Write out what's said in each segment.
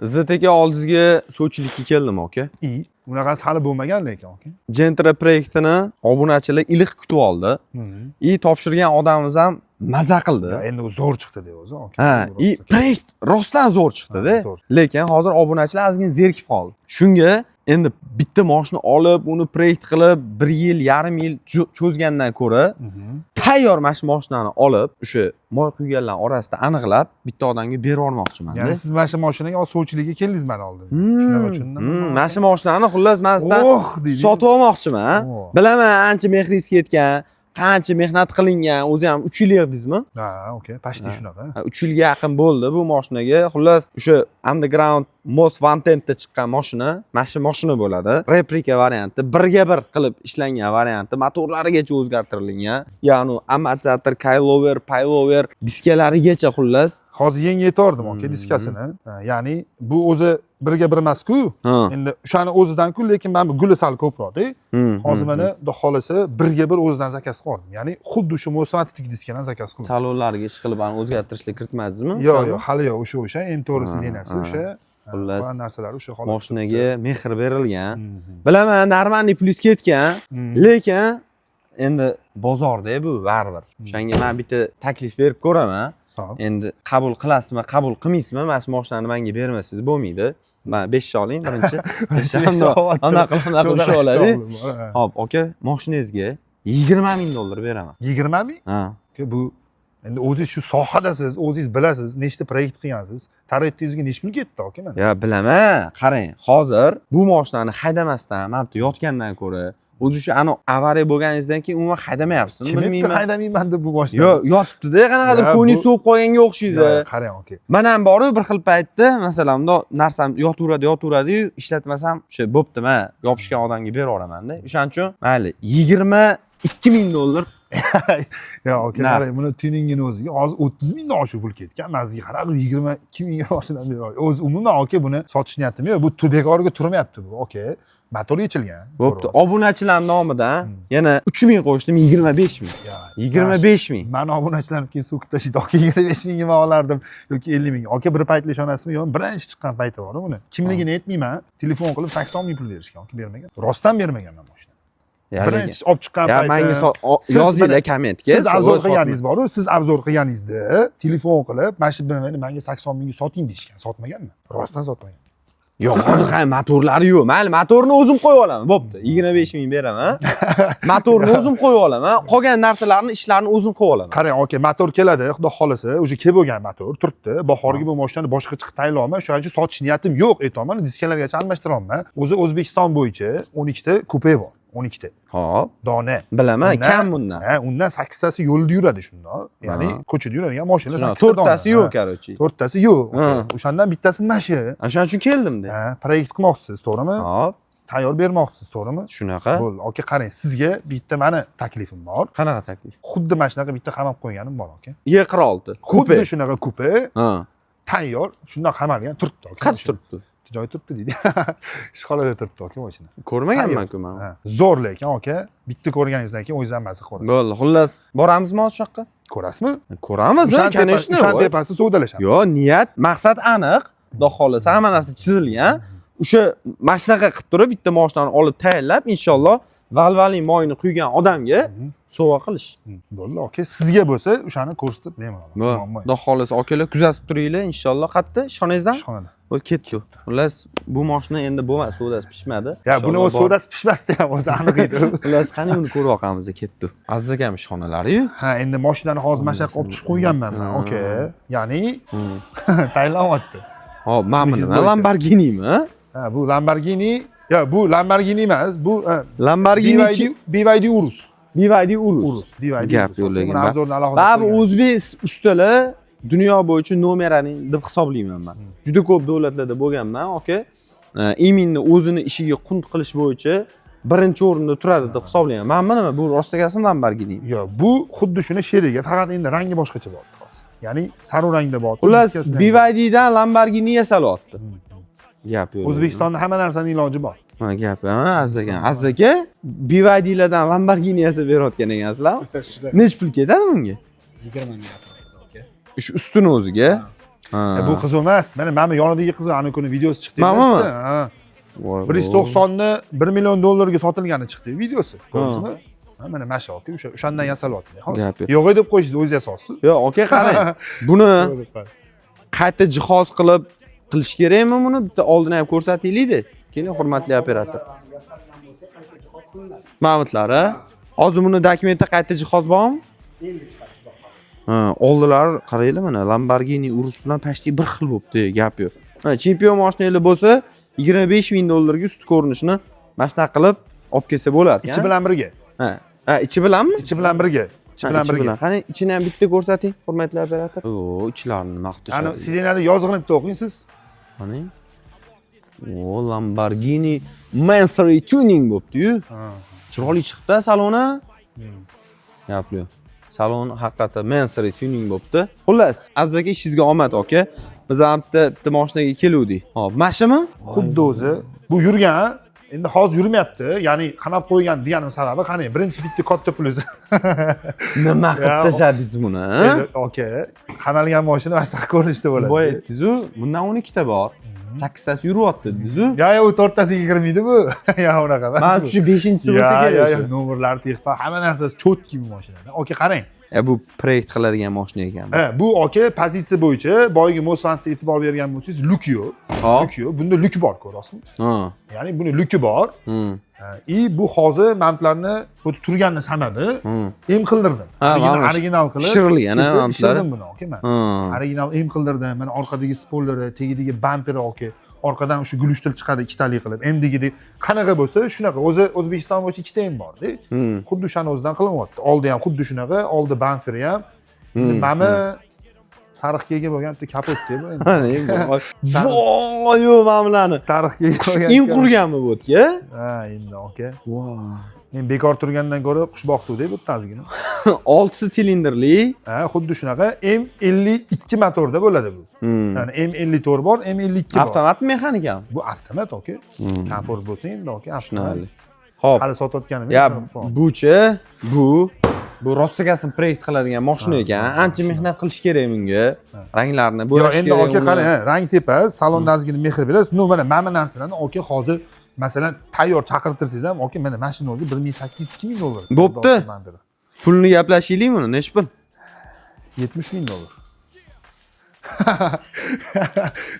Izzat aka, oldingizga sovchilikka keldim, aka. И unaqasi hali bo'lmagan lekin, aka. Gentra proyektini obunachilar iliq kutib oldi. И topshirgan odamimiz ham maza qildi. Ya, endi u zo'r chiqdi de o'zi, aka. Ha, и proyekt rostdan zo'r chiqdi-da. Ha, zo'r. Lekin hozir obunachilar ozgina zerikib qoldi. Shunga endi bitta moshina olib, uni proyekt qilib, bir yil, yarim yil cho'zgandan ko'ra tayyor mana shu moshinani olib, o'sha moy quyganlar orasida aniqlab, bitta odamga berib yubormoqchiman. Ya'ni siz mana shu mashinaga hozir sovchilikka keldingiz mani oldin. Shunaqa tushundimmi? Mana shu moshinani xullas man sizdan Oh deydi. Sotib olmoqchiman. Oh. Bilaman, ancha mehringiz ketgan, qancha mehnat qilingan, o'zi ham 3 yil yig'dingizmi? Ha, okey, почти shunaqa. Ha, 3 yilga yaqin bo'ldi bu mashinaga. Xullas, o'sha Underground Most Wantedda chiqqan mashina, mana shu mashina bo'ladi. Replika varianti, birga bir qilib ishlangan varianti, motorlarigacha o'zgartirilgan. Ya'ni amortizator, coilover, paylover, diskalarigacha xullas. Hozir yangi yetordim, aka, diskasini. Ha, ya'ni bu o'zi birga bir emas-ku. Endi o'shani o'zidan-ku, lekin mana bu guli sal ko'proq-da. Hozir mana, xudo xohlasa, birga bir o'zidan zakaz qildim. Ya'ni xuddi shu Most Wanted'dagi diskadan zakaz qildim. Salonlarga ish qilib ani o'zgartirishlar kiritmadingizmi? Yo'q, yo'q, hali yo'q, o'sha M4 сиденья si o'sha. Xullas, qolgan narsalar o'sha holat. Moshinaga mehr berilgan. Bilaman, нормальный plyus ketgan, lekin endi bozorda bu baribir. O'shanga men bitta taklif berib ko'raman. Hop. Endi qabul qilasizmi, qabul qilmaysizmi, mana shu mashinani menga bermasangiz bo'lmaydi. Man 5 oling birinchi. Beshta olyapti. Anaqa qilib, anaqa qilib ushlab oladi. Ha. Hop, aka, mashinangizga 20 ming dollar beraman. 20 ming? Ha. Aka, bu endi o'zingiz shu sohadasiz, o'zingiz bilasiz, nechta proyekt qilgansiz. Torettingizga necha pul ketdi, aka, mana? Ya bilaman, qarang, hozir bu mashinani haydamasdan, mana bu yerda yotgandan ko'ra, o'zi shu ani avariya bo'lganingizdan keyin umuman haydamayapsizmi, Kim aytdi bilmayman. haydamayman deb bu mashinani? Yo'q, yotibdi-da, qanaqadir Ya, ko'nglingiz sovib qolganga o'xshaydi. Ya, qarang, aka. Man ham boru bir xil paytda, masalan, bundoq narsam yotaveradi, yotaveradi-yu, ishlatmasam, o'sha bo'pti, man yopishgan odamga berib yuboraman-da. O'shaning uchun mayli, 22 ming dollar. Ya, aka, Narx. qarang, buni tuningini o'ziga hozir 30 mingdan oshiq pul ketgan. Man sizga qanaqa qilib 22 mingga mashinani bera olaman? O'zi umuman, aka, buni sotish niyatim yo'q. Bu bekorga turmayapti bu, aka. Motor yechilgan. Bo'pti. Obunachilar nomidan yana 3 ming qo'shdim, 25 ming. Ya, 25 ming. mani obunachilarim keyin so'kib tashlaydi, aka, 25 mingga man olardim yoki 50 mingga, aka. Bir paytlar, ishonasizmi, yo'qmi, birinchi chiqqan payti bor uni, kimligini aytmayman, telefon qilib 80 ming pul berishgan, aka. Bermagan, rostdan bermaganman mashina Ya, birinchi olib chiqqan ya payti. Menga Siz yozinglar kommentga. Siz обзор qilganingiz boru, siz обзор qilganingizda telefon qilib, mana shu BMWni manga 80 mingga soting deyishgan. Sotmaganmi? Rostdan sotmagan. Yo'q, hozir qani motorlari yo'q. Mayli, motorni o'zim qo'yib olaman. Bo'pti. 25 ming beraman. Motorni o'zim qo'yib olaman. Qolgan narsalarni, ishlarni o'zim qilib olaman. Qarang, aka, motor keladi, xudo xohlasa, уже kelib bo'lgan motor turibdi. Bahorgi bu mashinani boshqa chiqib tayinlayapman, shuning uchun sotish niyatim yo'q, aytyapman. Diskalargacha almashtiryapman. O'zi O'zbekiston bo'yicha 12 ta kupe bor, 12 ta Hop, dona. Bilaman, Undan- kam bundan. Ha, undan sakkiztasi yo'lda yuradi shundoq, ya'ni ko'chada yuradigan mashina Shunaqa, sakkizta dona. to'rttasi yo'q, Ha, короче. to'rttasi yo'q. O'shandan bittasi mana shu. O'shaning uchun keldim de. Ha, proyekt qilmoqchisiz, to'g'rimi? Hop, Tayyor bermoqchisiz, to'g'rimi? Shunaqa. Bo'ldi, aka, qarang, sizga bitta mani taklifim bor. Qanaqa taklif? Xuddi mana shunaqa bitta qamab qo'yganim bor, aka. E46 Xuddi kupe. shunaqa kupe tayyor, shundoq qamalgan turibdi, aka. Qayerda turibdi? Bitta joyi turibdi deydi, ishxonada turibdi, aka, mashina. Ko'rmaganman-ku man. Ha, zo'r lekin, aka, bitta ko'rganingizdan keyin o'zingiz ham maza ko'rasiz. Bo'ldi, xullas, boramizmi hozir shu yoqqa? Ko'rasizmi? Ko'ramiz, O'shani конечно. o'shani tepasida savdolashamiz. Yo'q, niyat, maqsad aniq. Xudo xohlasa, hamma narsa chizilgan. O'sha mana shunaqa qilib turib, bitta mashinani olib tayyorlab, inshaalloh, Valvaling moyini quygan odamga sovg'a qilish. Bo'ldi, aka, sizga bo'lsa, o'shani ko'rsatib bemalol. Muammo yo'q. Xudo xohlasa, akalar, kuzatib turinglar, inshaalloh. Qayerda? Ishxonangizdan? Ishxonada. Bo'ldi, ketdi. Xullas, bu mashina endi bo'lmadi, savdosi pishmadi. Ya, buni Inshaalloh o'z savdosi pishmasdi ham o'zi aniq edi. Xullas, qani uni ko'rib olamiz, ketdi. Aziz akam ishxonalari-yu. Ha, endi mashinani hozir mana shu yoqqa olib chiqib qo'yganman man, aka, ya'ni tayinlanyapti. Hop, mana bu Siz nima? bo'yicha. Lamborghinimi? Ha, bu Lamborghini yo, bu Lamborghini emas bu, ha, Lamborghini. BYD, BYD Urus. BYD Urus. Urus, BYD Gap Urus. yo'q lekin. Buni обзор ni alohida Baribir qo'ygan. o'zbek ustalar dunyo bo'yicha номер один deb hisoblayman man. Juda ko'p davlatlarda bo'lganman, aka. Именно o'zini ishiga qunt qilish bo'yicha birinchi o'rinda turadi deb hisoblayman. Mana nima, bu rostagasi Lamborghini. Yo'q, bu xuddi shuni sherigi, faqat endi rangi boshqacha bo'lyapti hozir. Ya'ni sariq rangda bo'lyapti. Xullas, diskasini ham. BYDdan Lamborghini yasalyapti. Gap yo'q. O'zbekistonda hamma narsani iloji bor. Ha, gap yo'q. Mana Aziz aka, Aziz aka BYDlardan Lamborghini yasab berayotgan ekansizlar. Necha pul ketadi bunga? 20 ming atrofida, aka. Shu ustini o'ziga. Ha. Bu qiziq emas. Mana bu yonidagi qiziq, ana kuni videosi chiqdi. Manimi? Ha. Voy, 190ni 1 million dollarga sotilgani chiqdi videosi. Ko'rdingizmi? Ha, mana shu aka, o'sha o'shandan yasalyapti hozir. Gap yo'q. Yo'q deb qo'yishingiz, o'zingiz yasayapsiz. Yo'q, aka, qarang. Buni qayta jihoz qilib qilish kerakmi buni? Bitta oldini ham ko'rsataylik-da. Keling, hurmatli operator. Yasalgan bo'lsa, qayta jihoz qilinadi. Mamutlari. Hozir buni dokumentda qayta jihoz bormi? Endi chiqadi, xudo xohlasa. Ha, oldilari qaranglar, mana Lamborghini Urus bilan почти bir xil bo'libdi, gap yo'q. Ha, chempion mashinalar bo'lsa 25 ming dollarga usti ko'rinishini mana shunaqa qilib olib kelsa bo'ladi. Ichi bilan birga. Ha, ha, ichi bilanmi? Ichi bilan birga. Ichi Ha, bilan ichi birga. bilan. Qani, ichini ham bitta ko'rsating, hurmatli operator. O, ichlarini nima qilib Ani tashladi? Сиденье da yozig'ini bitta o'qing siz. Qani? O, Lamborghini Mansory tuning bo'pti-yu. Ha. Chiroyli chiqibdi saloni. Gap yo'q. Salon haqiqatdan Mansory tuning bo'pti. Xullas, Aziz aka, ishingizga omad, aka. Biz ham bitta mashinaga keluvdik. Hop, mashimi? Xuddi o'zi. Bu yurgan, endi hozir yurmayapti. Ya'ni qamab qo'ygan deganim sababi qani, birinchi bitta katta plyusi. Nima qilib Ya, tashladingiz buni? Endi, aka, qamalgan mashina mana shunaqa ko'rinishda Siz bo'ladi. boya aytdingiz-u, bundan 12 ta bor. 8 tasi yuryapti dedingiz-u. Ya, u to'rttasiga kirmaydi bu. Ya, unaqa emas. Mana bu. shu beshinchisi bo'lsa Ya, kerak ya, o'sha. ya, nomerlari texpa, hamma narsasi чёткий bu mashinada. Aka, qarang. Ya, bu proyekt qiladigan mashina ekan. Ha, bu aka pozitsiya bo'yicha boyagi Mosantga e'tibor bergan bo'lsangiz, люк yo'q. Hop. Люк yo'q. Bunda люк bor, ko'rasizmi? Ha. Ya'ni buni люк i bor. И bu hozir mantlarni bu turganini sababi em qildirdim. Ha, Original, mana original qilib. shishirilgan, ha, kesib mantlari. ishirdim buni aka man. Original em qildirdim. Mana orqadagi spoileri, tagidagi bamperi aka. Orqadan o'sha глушитель chiqadi ikkitalik qilib. MDgidek qanaqa bo'lsa, shunaqa. O'zi O'zbekiston bo'yicha ikkita M borda. Xuddi o'shani o'zidan qilinyapti. Oldi ham xuddi shunaqa, oldi bamperi ham. Endi mana tarixga ega bo'lgan bitta kapot bu endi. Voy, mana bularni. Tarixga ega bo'lgan. Im qurganmi bu yerga? Ha, endi aka. Men bekor turgandan ko'ra qush boqdi bu yerda ozgina. Oltisi silindrli. Ha, xuddi shunaqa M52 motorda bo'ladi bu. Ya'ni M54 bor, M52 bor. Avtomatmi, mexanikami? Bu avtomat aka. Komfort bo'lsa endi aka, avtomat. Tushunarli. Xo'p. Hali sotayotganim Ya, yo'q. buchi, bu rostagasi proyekt qiladigan mashina ekan. Ancha mehnat qilish kerak bunga. Ranglarni Yo, bo'yash endi kerak. aka qarang, ha, rang sepasiz, salonda ozgina mehr berasiz. Ну, mana narsalarni aka hozir masalan tayyor chaqirib tursangiz ham aka, mana mashina o'zi 1800 2000 dollar. Bo'pti. Pulni gaplashaylik buni, nechi pul? 70 ming dollar.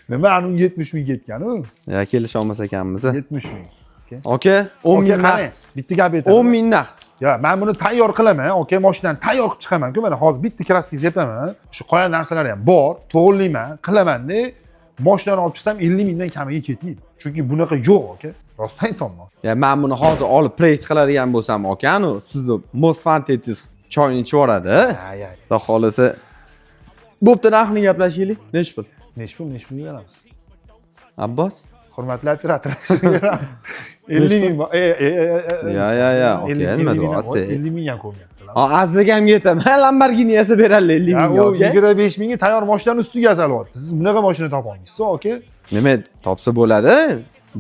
Nima anu 70 ming ketgan u? Ya, kelisha olmas ekanmiz. 70 ming. Aka, 10 ming Aka, qarang, naqd. bitta gap aytaman. 10 ming naqd. Ya, men buni tayyor qilaman, aka, mashinani tayyor qilib chiqaman-ku. Mana hozir bitta краска sepaman. Shu qolgan narsalar ham bor, to'g'rilayman, qilaman-da. Mashinani olib chiqsam 50 mingdan kamiga ketmaydi. Chunki bunaqa yo'q, aka. Rostdan aytyapman. Ya, men buni hozir olib proyekt qiladigan bo'lsam, aka, anu sizni Most Wanted choyni ichib yuboradi. Ha, ya. Xudo xohlasa. Bo'pti, narxini gaplashaylik. Nechi pul? Nechi pul, nechi pulga beramiz? Abbos? Hurmatli operator. Beramiz. 50 ming. E. Ya, aka, 50 nima ming deyapsiz? 50 ming ham ko'rmayaptilar. Ha, Aziz akamga aytaman, Lamborghini yasab beradi 50 Ya, mingga, u aka. 25 mingga tayyor mashinani ustiga yasalyapti. Siz bunaqa mashina topa olmaysiz, aka. Nima topsa bo'ladi?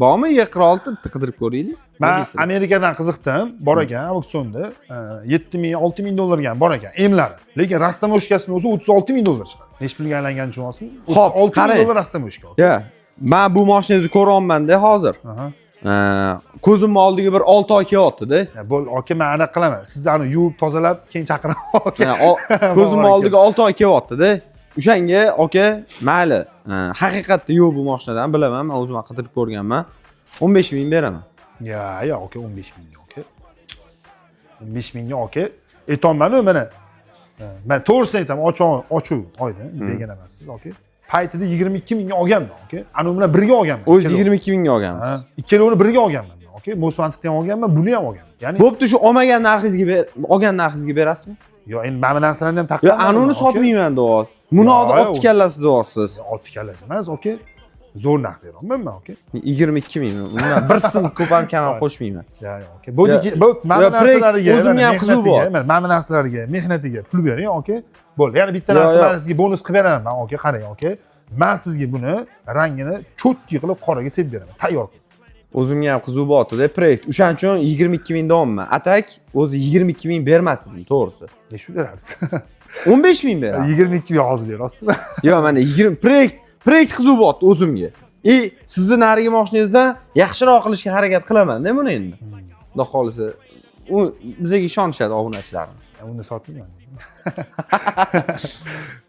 Bormi E46, bitta qidirib ko'raylik. Man Nima deysiz? Amerikadan qiziqdim, bor ekan auksionda 7 ming, 6 ming dollarga ham bor ekan Mlari. Lekin растаможка sini o'zi 36 ming dollar chiqadi. Nechi pulga aylanganini tushunyapsizmi? Xo'p, 36 ming qarang. dollar растаможка. Ya, men bu mashinangizni ko'ryapman-da hozir. Aha. Ko'zimni oldiga bir 6 oy kelyapti-da. Ya, bo'l, aka, men aniq qilaman. Siz ani yuvib, tozalab, keyin chaqiraman, aka. Ha, ko'zimni oldiga 6 oy kelyapti-da. O'shanga aka, mayli. Haqiqatda yo'q bu mashinadan bilaman, men o'zim qidirib ko'rganman. 15 ming beraman. Ya, aka, 15 mingga aka. 15 mingga aka. Aytyapman-u mana. Men to'g'risini aytaman, ochiq, ochiq oydin, degan emassiz, aka. Paytida 22 mingga olganman, aka. Anu bilan birga olganman. O'zi Ikkalovini. 22 mingga olganmiz. Ha, ikkalovini birga olganman, aka. Most Wantedni ham olganman, buni ham olganman. Ya'ni Bo'pti, shu olmagan narxingizga ber, olgan narxingizga berasizmi? Yo, endi mana bu narsalarni ham Yo, taqdirman. anuni sotmayman deyapsiz. Buni Yo, hozir yo. otni kallasi deyapsiz. Otni kallasi emas, aka. Zo'r narx beryapman men, aka. 22 ming. Undan bir so'm ko'p ham kam ham qo'shmayman. Ya, aka. Bu bu mana Ya, bu narsalarga, o'zimga mana ham qiziq bor. mehnatiga, mana bu narsalarga, mehnatiga pul bering, aka. Bo'ldi. Yana bitta Yo, narsa yo. man sizga bonus qilib beraman, man, aka, qarang, aka. Men sizga buni rangini чёткий qilib qoraga sepib beraman. Tayyor qilib. O'zimga ham qiziq bo'lyapti-da proyekt. O'shaning uchun 22 ming deyapman. А так o'zi 22 ming bermas edim, to'g'risi. Necha berarsiz? 15 ming beraman. 22 ming hozir berasizmi? Yo'q, mana 20 proyekt qiziq bo'lyapti o'zimga. И sizni narigi mashinangizdan yaxshiroq qilishga harakat qilaman-da buni endi. Xudo xohlasa, u bizga ishonishadi obunachilarimiz. Uni sotmayman.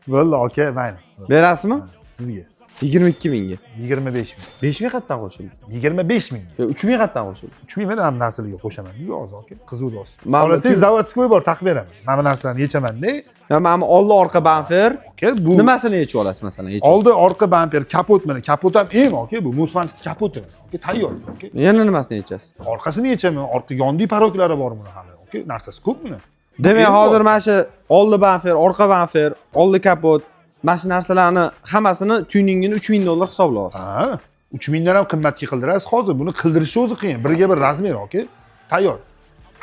Bo'ldi aka, mayli. Berasizmi? Sizga 22 mingga. 25 ming. 5 ming qayerdan qo'shildi? 25 ming. Yo, 3 ming qayerdan qo'shildi? 3 ming ham narsalarga qo'shaman. Hozir aka, qiziq bo'lsin. Man Xohlasangiz заводской bor, taqib beraman. Mana bu narsalarni yechaman-da. Ya, mana bu oldi orqa bamper Aka, bu nimasini yechib olasiz masalan? Yechib. Oldi orqa bamper, kapot mana, kapot ham eng aka, bu Most Wanted kapoti. Aka, tayyor aka. Yana nimasini yechasiz? Orqasini yechaman, orqa yondik порог lari bor buni hali. Aka, narsasi ko'p buni. Demak, Endi hozir mana shu oldi bamper, orqa bamper, oldi kapot, mana shu narsalarni hammasini tuningini 3000 dollar hisoblayapsiz. Ha, 3000 dan ham qimmatga qildirasiz. Hozir buni qildirishni o'zi qiyin. Birga bir размер aka. Tayyor.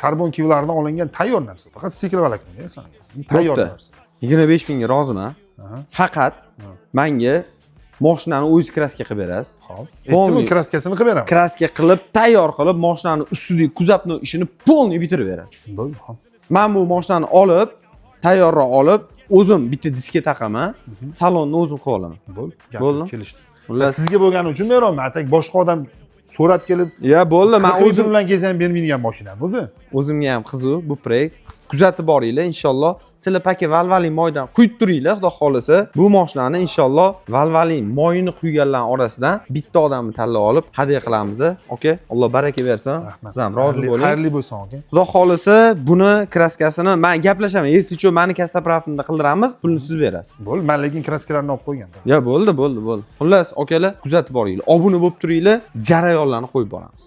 Karbon kevlardan olingan tayyor narsa. Faqat стекловолокно san. Tayyor Bo'pti. narsa. 25 mingga roziman. Aha. Faqat manga mashinani o'zingiz краска qilib berasiz. Xo'p. Полный. Aytdim, краска sini qilib beraman. Краска qilib, tayyor qilib, mashinani ustidagi kuzovni ishini полный bitirib berasiz. Bo'ldi, xo'p. Men bu mashinani olib, tayyorroq olib, o'zim bitta diska taqaman, salonni o'zim qilib olaman. Bo'ldi. Gap Bo'ldi. Kelishdi. Xullas, Sizga bo'lgani uchun beraman. А так boshqa odam so'rab kelib, ya bo'ldi, men o'zim o'zim bilan kelsa ham bermaydigan mashinam o'zi. O'zimga ham qiziq bu proyekt. Kuzatib boringlar inshaalloh. Sizlar пока Valvoline moydan quyib turinglar, xudo xohlasa. Bu mashinani inshaalloh Valvoline moyini quyganlar orasidan bitta odamni tanlab olib hadya qilamiz. Aka, Alloh baraka bersin. Rahmat. Siz ham rozi bo'ling. Xayrli bo'lsin aka. Xudo xohlasa buni краска sini men gaplashaman. Если что, mani kassa правimda qildiramiz, pulni siz berasiz. Bo'ldi, men lekin краска larni olib qo'ygan. Ya bo'ldi, bo'ldi, bo'ldi. Xullas, akalar, kuzatib boringlar. Obuna bo'lib turinglar, jarayonlarni qo'yib boramiz.